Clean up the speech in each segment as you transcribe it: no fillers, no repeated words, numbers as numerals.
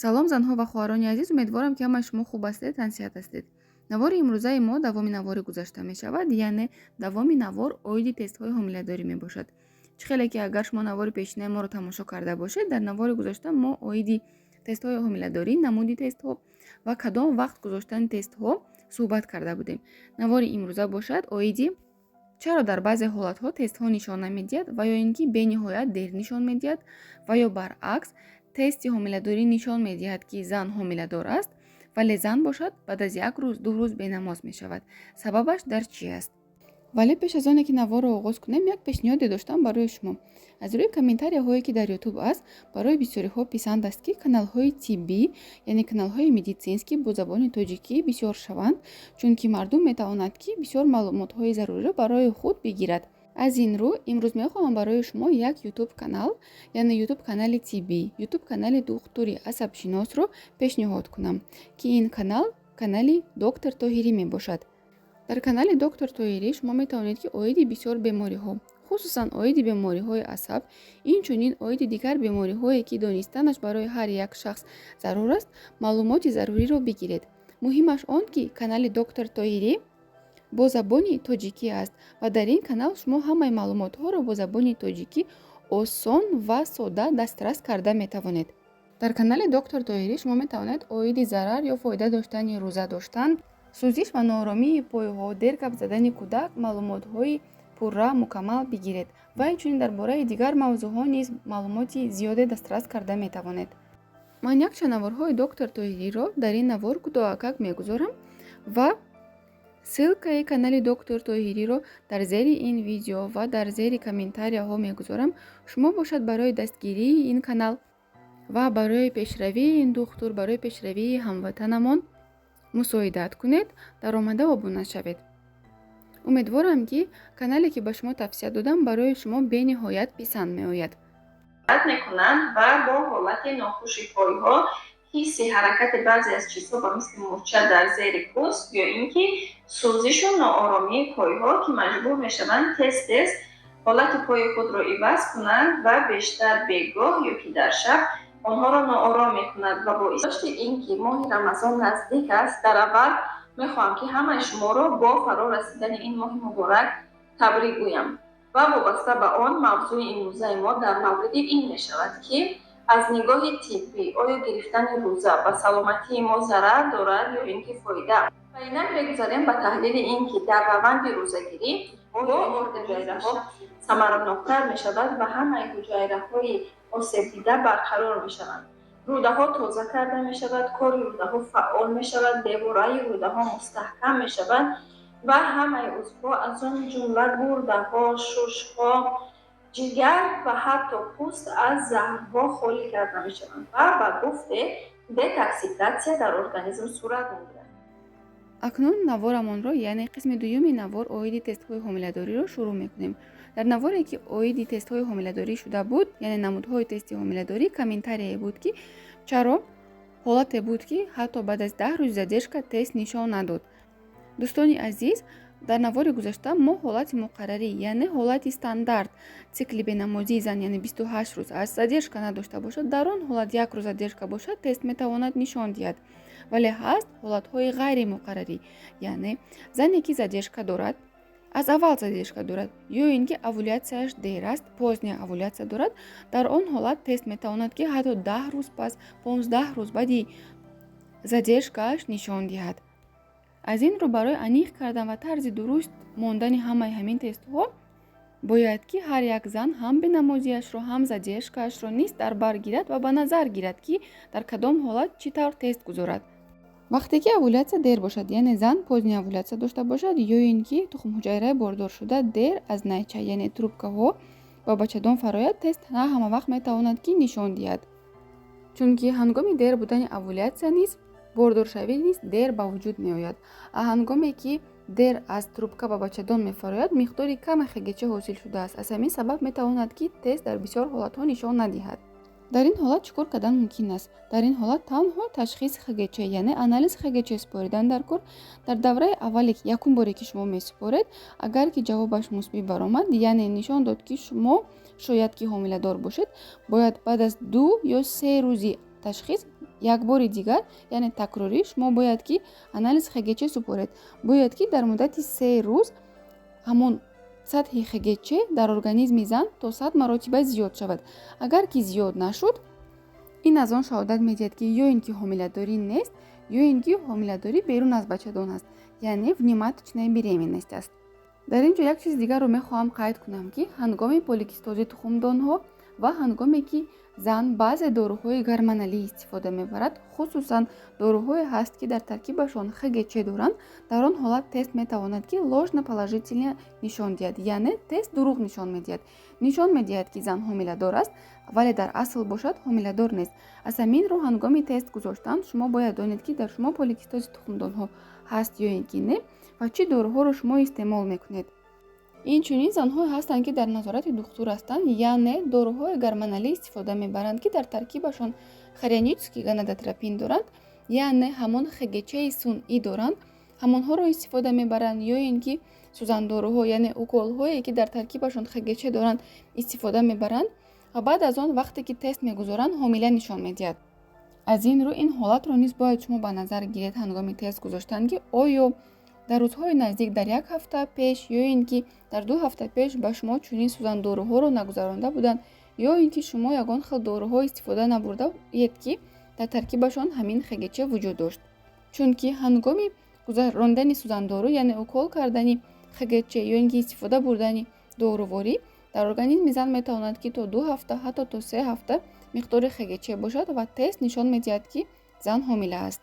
Салом, занҳо ва хоҳарони азиз! Умедворам, ки ҳамаи шумо хуб ҳастед, тансиҳат ҳастед. Навори имрӯзаи мо давоми навори гузашта мешавад, яъне давоми навор оиди тестҳои ҳомиладорӣ мебошад. Чӣ хеле ки агар шумо навори пешинаи моро тамошо карда бошед, дар навори гузашта мо оиди тестҳои ҳомиладорӣ, намуди тестҳо ва кадом вақт гузоштани тестҳо суҳбат карда будем. Навори имрӯза бошад оиди чаро дар баъзе ҳолатҳо тестҳо нишон намедиҳад ва ё ин ки бениҳоят дер нишон медиҳад, ва ё баръакс, тести ҳомиладорӣ нишон медиҳад, ки зан ҳомиладор аст, вале зан бошад баъд аз як рӯз, 2 рӯз бенамоз мешавад. Сабабаш дар чӣ аст? Вале пеш аз оне ки наворро оғоз кунем, як пешниҳоде доштам барои шумо. Аз рӯи комментарияҳое, ки дар Ютуб аст, барои бисёриҳо писанд аст, ки каналҳои тиббӣ, яъне каналҳои медицинский бо забони тоҷикӣ бисёр шаванд, чунки мардум метавонад, ки бисёр маълумотҳои заруриро барои худ бигирад. Аз ин рӯ имрӯз мехоҳам барои шумо як Ютуб канал, яъне Ютуб канали тиббӣ, Ютуб канали духтури асабшиносро пешниҳод кунам, ки ин канал канали доктор Тоҳирӣ мебошад. Дар канали доктор Тоҳирӣ шумо метавонед, ки оиди бисёр бемориҳо, хусусан оиди бемориҳои асаб, инчунин оиди дигар бемориҳое, ки донистанаш барои ҳар як шахс зарур аст, маълумоти заруриро бигиред. Муҳимаш он, ки канали доктор Тоҳирӣ бо забони тоҷикӣ аст ва дар ин канал шумо ҳамаи маълумотҳоро бо забони тоҷикӣ осон ва сода дастрас карда метавонед. Дар канали доктор Тоҳирӣ шумо метавонед оиди зарар ё фоида доштани рӯза доштан, сӯзиш ва нооромии пойҳо, дер гап задани кӯдак маълумотҳои пурра, мукаммал бигиред ва инчунин дар бораи дигар мавзӯъҳо низ маълумоти зиёде дастрас карда метавонед. Ман якчанд наворҳои доктор Тоҳириро дар ин навор кӯтоҳакак мегузорам ва ссылкаи канали доктор Тоҳириро дар зери ин видео ва дар зери комментарияҳо мегузорам. Шумо бошад барои дастгирии ин канал ва барои пешравии ин духтур, барои пешравии ҳамватанамон мусоидат кунед, даромада обуна шавед. Умедворам, ки канале, ки ба шумо тавсия додам, барои шумо бениҳоят писанд меояд. Мекунанд ва бо ҳолати нохуши пойҳо, ҳисси ҳаракати баъзе аз чизҳо ба мисли мӯрча дар зери пӯст ё ин ки сӯзишу нооромии пойҳо, ки маҷбур мешаванд тез тез ҳолати пои худро иваз кунанд ва бештар бегоҳ ё ки дар шаб онҳоро ноором мекунад. Ва бо дошти ин ки моҳи Рамазон наздик аст, дар аввал мехоҳам, ки ҳамаи шуморо бо фаро расидани ин моҳи муборак табрик гӯям. Ва вобаста ба он мавзӯи имрӯзаи мо дар мавриди ин мешавад, ки аз нигоҳи тиббӣ оё гирифтани рӯза ба саломатии мо зарар дорад ё ин ки фоида. Ва инак мегузарем ба таҳлили ин, ки дар раванди рӯзагирӣ бо ҳуҷайраҳо самараноктар мешавад ва ҳамаи ҳуҷайраҳои осебдида барқарор мешаванд, рӯдаҳо тоза карда мешавад, кори рӯдаҳо фаъол мешавад, девораи рӯдаҳо мустаҳкам мешавад ва ҳамаи узвҳо, аз он ҷумла гурдаҳо, шушҳо, ҷигар ва ҳатто пӯст аз заҳрҳо холӣ карда мешаванд ва ба гуфте детоксикатсия дар организм сурат мегирад. Акнун наворамонро, яъне қисми дуюми навор оиди тестҳои ҳомиладориро шурӯъ мекунем. Дар наворе, ки оиди тестҳои ҳомиладорӣ шуда буд, яъне намудҳои тести ҳомиладорӣ, комментарияе буд, ки чаро ҳолате буд, ки ҳатто баъд аз 10 рӯзи задержка тест нишон надод. Дӯстони азиз, дар навори гузашта мо ҳолати муқаррарӣ, яъне ҳолати стандарт цикли бенамозии зан, яъне 28 рӯз аз задержка надошта бошад, дар он ҳолат як рӯз задержка бошад, тест метавонад нишон диҳад. Вале ҳаст ҳолатҳои ғайримуқаррарӣ, яъне зане, ки задержка дорад, аз аввал задержка дорад ё ин ки овулятсияш дер аст, поздняя овулятсия дорад, дар он ҳолат тест метавонад, ки ҳатто 10 рӯз пас, 15 рӯз баъди задержкааш нишон диҳад. Аз ин рӯ барои аниқ кардан ва тарзи дуруст мондани ҳамаи ҳамин тестҳо бояд, ки ҳар як зан ҳам бенамозиашро, ҳам задержкаашро низ дар бар гирад ва ба назар гирад, ки дар кадом ҳолат чӣ тавр тест гузорад. Вақте ки овулятсия дер бошад, яъне зан поздняя овулятсия дошта бошад ё ин ки тухмҳуҷайраи бордоршуда дер аз найча, яъне трубкаҳо, ба бачадон фарояд, тест на ҳама вақт метавонад, ки нишон диҳад, чунки ҳангоми дер будани овулятсия низ бордоршавӣ низ дер ба вуҷуд меояд. А ҳангоме ки дер аз трубка ба бачадон мефарояд, миқдори каме ХГЧ ҳосил шудааст. Аз ҳамин сабаб метавонад, ки тест дар бисёр ҳолатҳо нишон надиҳад. Дар ин ҳолат чӣ кор кардан мумкин аст? Дар ин ҳолат танҳо ташхиси ХГЧ, яъне анализи ХГЧ супоридан дар кор. Дар давраи аввале, якум боре ки шумо месупоред, агар ки ҷавобаш мусбӣ баромад, яъне нишон дод, ки шумо шояд ки ҳомиладор бошед, бояд баъд аз 2 ё 3 рӯзи ташхис Як бори дигар, яъне такрорӣ, шумо бояд ки анализ ХГЧ супоред. Бояд ки дар муддати 3 рӯз ҳамон сатҳи ХГЧ дар организми зан то 100 маротиба зиёд шавад. Агар ки зиёд нашуд, ин аз он шаҳодат медиҳад, ки ё ин ки ҳомиладорӣ нест, ё ин ки ҳомиладорӣ берун аз бачадон аст, яъне внематочная беременность аст. Дар ин ҷо як чизи дигарро мехоҳам қайд кунам, ки ҳангоми поликистози тухмдонҳо ва ҳангоме ки зан баъзе доруҳои гормоналӣ истифода мебарад, хусусан доруҳое ҳаст, ки дар таркибашон ХГЧ доранд, дар он ҳолат тест метавонад ки ложноположительный нишон диҳад, яъне тест дурӯғ нишон медиҳад. Нишон медиҳад, ки зан ҳомиладор аст, вале дар асл бошад, ҳомиладор нест. Аз ҳамин рӯ ҳангоми тест гузоштан шумо бояд донед, ки дар шумо поликистози тухмдонҳо ҳаст ё ин ки не ва чӣ доруҳоро шумо истеъмол мекунед. Инчунин занҳое ҳастанд, ки дар назорати духтур ҳастанд, яъне доруҳои гормоналӣ истифода мебаранд, ки дар таркибашон хорионический гонадотропин доранд, яъне ҳамон ХГЧи сунъӣ доранд, ҳамонҳоро истифода мебаранд, ё ин ки сӯзандоруҳо, яъне уколҳое, ки дар таркибашон ХГЧ доранд, истифода мебаранд ва баъд аз он вақте ки тест мегузоранд, ҳомила нишон медиҳад. Аз ин рӯ ин ҳолатро низ бояд шумо ба назар гиред ҳангоми тест гузоштан, ки оё дар рӯзҳои наздик, дар як ҳафта пеш ё ин ки дар 2 ҳафта пеш ба шумо чунин сӯзандоруҳоро нагузаронда буданд, ё ин ки шумо ягон хел доруҳо истифода набурдаед, ки дар таркибашон ҳамин ХГЧ вуҷуд дошт. Чунки ҳангоми гузарондани сӯзандору, яъне укол кардани ХГЧ ё ин ки истифода бурдани доруворӣ, дар организми зан метавонад, ки то 2 ҳафта, ҳатто то 3 ҳафта миқдори ХГЧ бошад ва тест нишон медиҳад, ки зан ҳомила аст.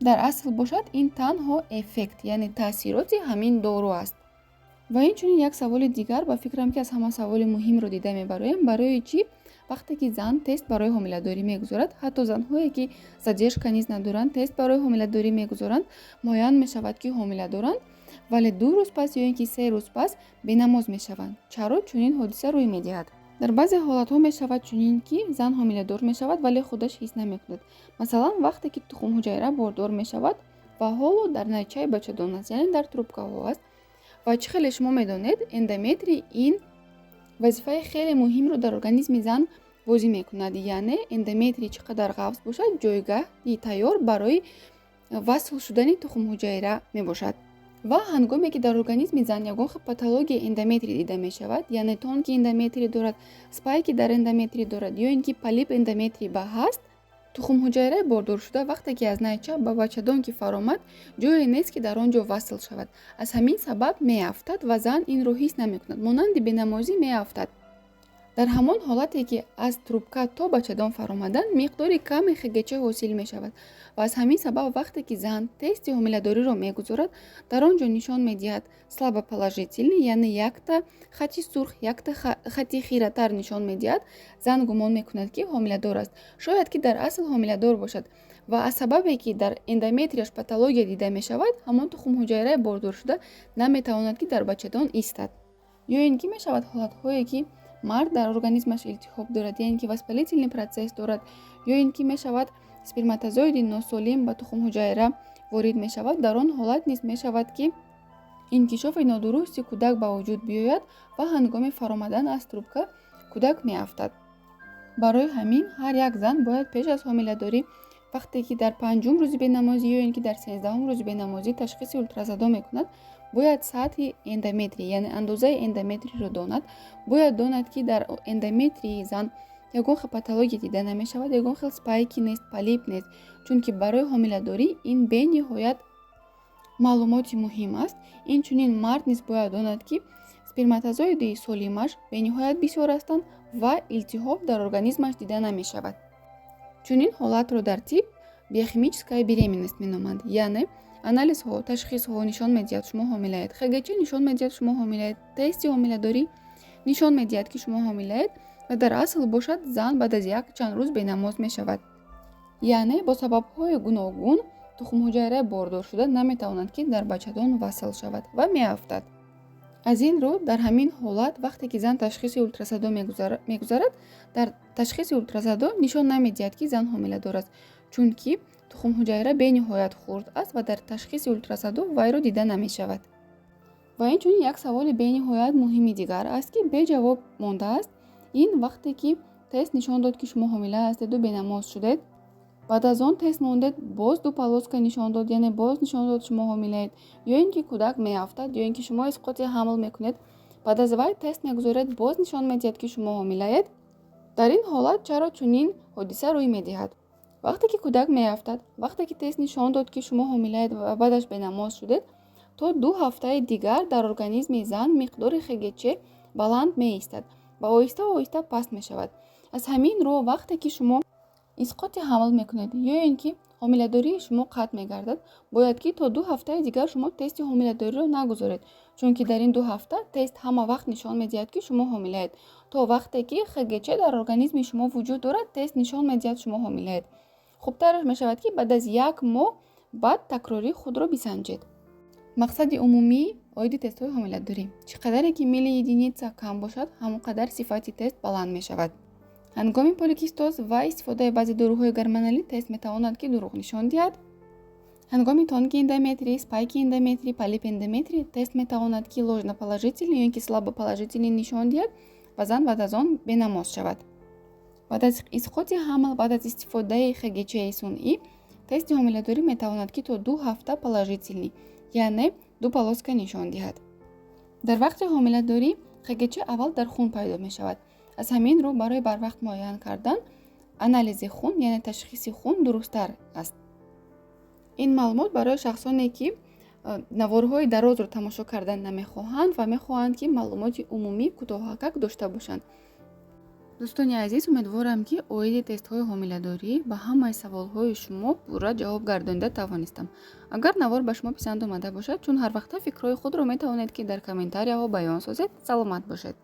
Дар асл бошад, ин танҳо эффект, яъне таъсироти ҳамин дору аст. Ва инчунин як саволи дигар, ба фикрам, ки аз ҳама саволи муҳимро дида мебароем: барои чӣ вақте ки зан тест барои ҳомиладорӣ мегузорад, ҳатто занҳое, ки задержка низ надоранд, тест барои ҳомиладорӣ мегузоранд, муайян мешавад, ки ҳомила доранд, вале 2 рӯз пас ё ин ки 3 рӯз пас бенамоз мешаванд? Чаро чунин ҳодиса рӯй медиҳад? Дар баъзе ҳолатҳо мешавад чунин, ки зан ҳомиладор мешавад, вале худаш ҳис намекунад. Масалан, вақте ки тухмҳуҷайра бордор мешавад ва ҳоло дар найчаи бачадон аст, яъне дар трубкаҳо аст. Ва чӣ хеле шумо медонед, эндометрий ин вазифаи хеле муҳимро дар организми зан бозӣ мекунад, яъне эндометрий чӣ қадар ғафз бошад, ҷойгоҳи тайёр барои васл шудани тухмҳуҷайра мебошад. Ва ҳангоме ки дар организми зан ягон хел патологияи эндометрий дида мешавад, яъне тонкий эндометрий дорад, спайки дар эндометрий дорад ё ин ки полип эндометрий ба ҳаст, тухмҳуҷайраи бордоршуда вақте ки аз найча ба бачадон ки фаромад, ҷое нест, ки дар он ҷо васл шавад. Аз ҳамин сабаб меафтад ва зан инро ҳис намекунад, монанди бенамозӣ меафтад. Дар ҳамон ҳолате ки аз трубка то бачадон фаромадан, миқдори ками ХГЧ ҳосил мешавад ва аз ҳамин сабаб вақте ки зан тести ҳомиладориро мегузорад, дар он ҷо нишон медиҳад слабоположительный, яъне якта хати сурх, якта хати хиратар нишон медиҳад. Зан гумон мекунад, ки ҳомиладор аст. Шояд ки дар асл ҳомиладор бошад ва аз сабабе ки дар эндометрияш патология дида мешавад, ҳамон тухмҳуҷайраи бордоршуда наметавонад, ки дар бачадон истад. Ё ин ки мешавад ҳолатҳое, ки мард дар организмаш илтиҳоб дорад, яъне ки воспалительный процесс дорад, ё ин ки мешавад сперматозоиди носолим ба тухмҳуҷайра ворид мешавад. Дар он ҳолат низ мешавад, ки инкишофи нодурусти кӯдак ба вуҷуд биёяд ва ҳангоми фаромадан аз трубка кӯдак меафтад. Барои ҳамин ҳар як зан бояд пеш аз ҳомиладорӣ, вақте ки дар панҷум рӯзи бенамозӣ ё ин ки дар 13-ум рӯзи бенамозӣ ташхиси ултрасадо мекунад, бояд сатҳи эндометрий, яъне андозаи эндометрийро донад. Бояд донад, ки дар эндометрии зан ягон хел патология дида намешавад, ягон хел спайки нест, полип нест, чунки барои ҳомиладорӣ ин бениҳоят маълумоти муҳим аст. Инчунин мард низ бояд донад, ки сперматозоиди солимаш бениҳоят бисёр ҳастанд ва илтиҳоб дар организмаш дида намешавад. Чунин ҳолатро дар тиб биохимическая беременность меноманд, яъне анализҳо, ташхисҳо нишон медиҳад, шумо ҳомилаед, ХГЧ нишон медиҳад, шумо ҳомилаед, тести ҳомиладорӣ нишон медиҳад, ки шумо ҳомилаед ва дар асл бошад, зан баъд аз як чанд рӯз бенамоз мешавад. Яъне бо сабабҳои гуногун тухмҳуҷайраи бордоршуда наметавонад, ки дар бачадон васл шавад ва меафтад. Аз ин рӯ дар ҳамин ҳолат, вақте ки зан ташхиси ултрасадо мегузарад, дар ташхиси ултрасадо нишон намедиҳад, ки зан ҳомиладор аст, чунки тухмҳуҷайра бениҳоят хурд аст ва дар ташхиси ултрасадо вайро дида намешавад. Ва инчунин як саволи бениҳоят муҳими дигар аст, ки беҷавоб мондааст. Ин вақте ки тест нишон дод, ки шумо ҳомила ҳастеду бенамоз шудед. Баъд аз он тест мондед, боз ду полоска нишон дод, яъне боз нишон дод, шумо ҳомилаед, ё ин ки кӯдак меафтад, ё ин ки шумо исқоти ҳамл мекунед, баъд аз вай тест мегузоред, боз нишон медиҳад, ки шумо ҳомилаед. Дар ин ҳолат чаро чунин ҳодиса рӯй медиҳад? Вақте ки кӯдак меафтад, вақте ки тест нишон дод, ки шумо ҳомилаед, ва баъдаш бенамоз шудед, то 2 ҳафтаи дигар дар организми зан миқдори ХГЧ баланд меистад ва оҳиста оҳиста паст мешавад. Аз ҳамин рӯ, вақте ки шумо исқоти ҳамл мекунед ё ин ки ҳомиладории шумо қатъ мегардад, бояд ки то 2 ҳафтаи дигар шумо тести ҳомиладориро нагузоред, чунки дар ин 2 ҳафта тест ҳама вақт нишон медиҳад, ки шумо ҳомилаед. То вақте ки ХГЧ дар организми шумо вуҷуд дорад, тест нишон медиҳад, шумо ҳомилаед. Хубтараш мешавад, ки баъд аз як моҳ баъд такрорӣ худро бисанҷед. Мақсади умумӣ оиди тестҳои ҳомиладорӣ: чӣ қадаре ки миллиединица кам бошад, ҳамон қадар сифати тест баланд мешавад. Ҳангоми поликистоз ва истифодаи баъзе доруҳои гормоналӣ тест метавонад, ки дурӯғ нишон диҳад. Ҳангоми тонкий эндометрий, спайки эндометрий, полип эндометрий тест метавонад, ки ложноположительный ё ин ки слабоположительный нишон диҳад ва зан баъд аз он бенамоз шавад. Баъд аз исқоти ҳамл, баъд аз истифодаи ХГЧи сунъӣ тести ҳомиладорӣ метавонад, ки то 2 ҳафта положительный, яъне ду полоска нишон диҳад. Дар вақти ҳомиладорӣ ХГЧ аввал дар хун пайдо мешавад. Аз ҳамин рӯ, барои барвақт муайян кардан анализи хун, яъне ташхиси хун дурусттар аст. Ин маълумот барои шахсоне, ки наворҳои дарозро тамошо кардан намехоҳанд ва мехоҳанд, ки маълумоти умумӣ кӯтоҳакак дошта бошанд. Дӯстони азиз, умедворам, ки оиди тестҳои ҳомиладорӣ ба ҳамаи саволҳои шумо пурра ҷавоб гардонида тавонистам. Агар навор ба шумо писанд омада бошад, чун ҳарвақта фикрҳои худро метавонед, ки дар комментарияҳо баён созед. Саломат бошед.